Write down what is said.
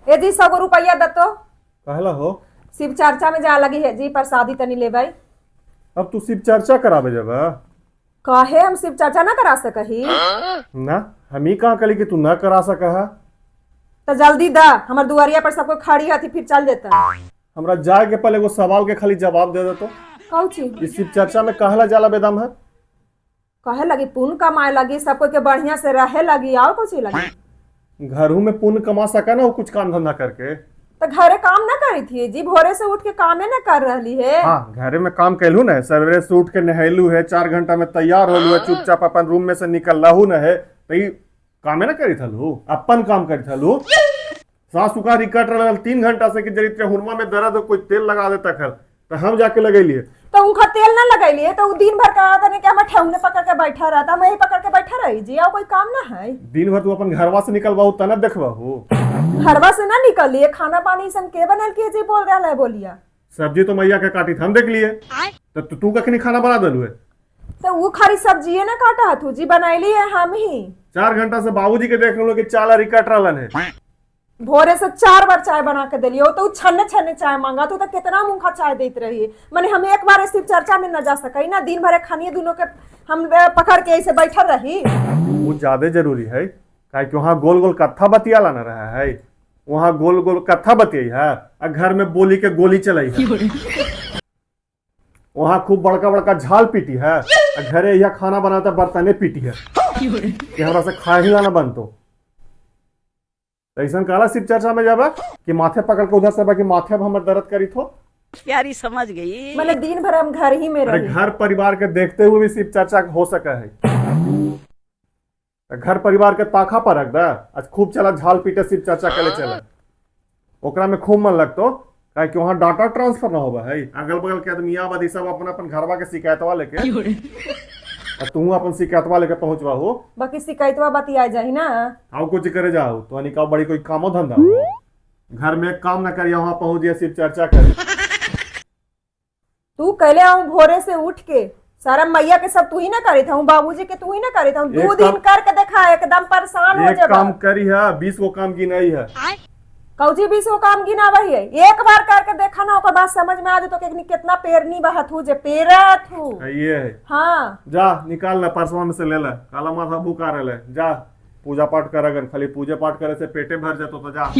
ए जी 100 गो रुपया दतो। कहला हो? शिव चर्चा में जा लगी है जी, प्रसादी तनी लेबै। अब तू शिव चर्चा करावे जब? काहे हम शिव चर्चा ना करा सकही? ना, हम ही कहाँ कली कि तू ना करा सका है। तो जल्दी दा, हमर दुआरिया पर सबको खड़ी हथी, फिर चल देता। हमरा जाए के पहले एगो सवाल के खाली जवाब दे दे तो। कौची? इस शिव चर्चा में कहला जाला बेदम है? कहे लगी पुण्य कमाए लगी, सबको के बढ़िया से रहे लगी, और कुछ लगी। घरों में पुण्य कमा सका ना वो कुछ काम धंधा करके। तो घरे काम ना करी थी जी, भोरे से उठ के कामे ना कर रही है। हाँ, घरे में काम कैलू ना, सवेरे से उठ के नहेलू है, 4 घंटा में तैयार होलू है, चुपचाप अपन रूम में से निकल न है, तो ई कामे ना करी थलू, अपन काम करी थलू। सास उका रिकट रहल 3 घंटा से कि जरी हुरमा में दर्द हो, कोई तेल लगा देता खल, तो हम जाके लगेलिए। तो उनका तेल ना लगैलिए तो उ दिन भर कहा था कि हम ठेहुने पकड़ के बैठा रहता, हम यही पकड़ के बैठा रही जी, और कोई काम ना है। दिन भर तू अपन घरवा से निकलबाहू तना देखबाहू। घरवा से ना निकलिए, खाना पानी सन के बनल के जी बोल रहा है बोलिया। सब्जी तो मैया के काटी हम देख लिए, तो तू कखनी खाना बना देलू है? तो वो खाली सब्जी ना काटा हथू जी, बनैली है हम ही। 4 घंटा से बाबूजी के देख रहे कि चाला रिकट रहलन है। भोरे से 4 बार चाय बना के दिलियो तो छन्ने छन्ने चाय मांगा, तो कितना मुंखा चाय देत रही। माने हम एक बार शिव चर्चा में न जा सके ना, दिन भर खानिए दोनों के हम पकड़ के ऐसे बैठल रही। वो ज्यादा जरूरी है, काहे कि वहाँ गोल गोल कत्था बतियाला ना रहा है, वहाँ गोल गोल कत्था बतियाई है और घर में बोली के गोली चलाई है। वहाँ खूब बड़का बड़का झाल पीटी है और घरे यह खाना बनाता बर्तने पीटी है कि हमरा से खा ही लाना बनतो। ऐसा काला शिव चर्चा में जाबा कि माथे पकड़ के उधर से बा कि माथे अब हमर दर्द करी थो। प्यारी समझ गई। मैंने दिन भर हम घर ही में अरे रही। घर परिवार के देखते हुए भी शिव चर्चा हो सका है। घर परिवार के ताखा पर रख दा, आज खूब चला झाल पीटे शिव चर्चा करे चला, ओकरा में खूब मन लगतो, काहे कि वहाँ डाटा ट्रांसफर ना होबा है। अगल बगल के आदमी आबादी सब अपन अपन घरवा के शिकायतवा लेके और तू अपन शिकायतवा लेके पहुंचवा हो। बाकी शिकायतवा बतिया जाही ना। आओ कुछ करे जाओ तो अनिका बड़ी कोई कामो धंधा हो, घर में काम ना करिए वहाँ पहुंच जाए शिव चर्चा करे। तू कहले आऊं भोरे से उठ के सारा मैया के सब तू ही ना करे था, बाबूजी के तू ही ना करे था, 2 दिन करके देखा एकदम परेशान हो एक जाबा। काम करी है 20 गो काम गिनाई है। कौजी 20 गो काम गिनावा है, एक बार करके देखा ना ओकर बात समझ में आ जातो कि कितना पेरनी बहत हूँ जे पेरत हूँ। ये है। हाँ जा निकाल ला परसवा में से ले ला, काला माथा भूखा रहा है, जा पूजा पाठ कर, अगर खाली पूजा पाठ करे से पेटे भर जातो तो जा।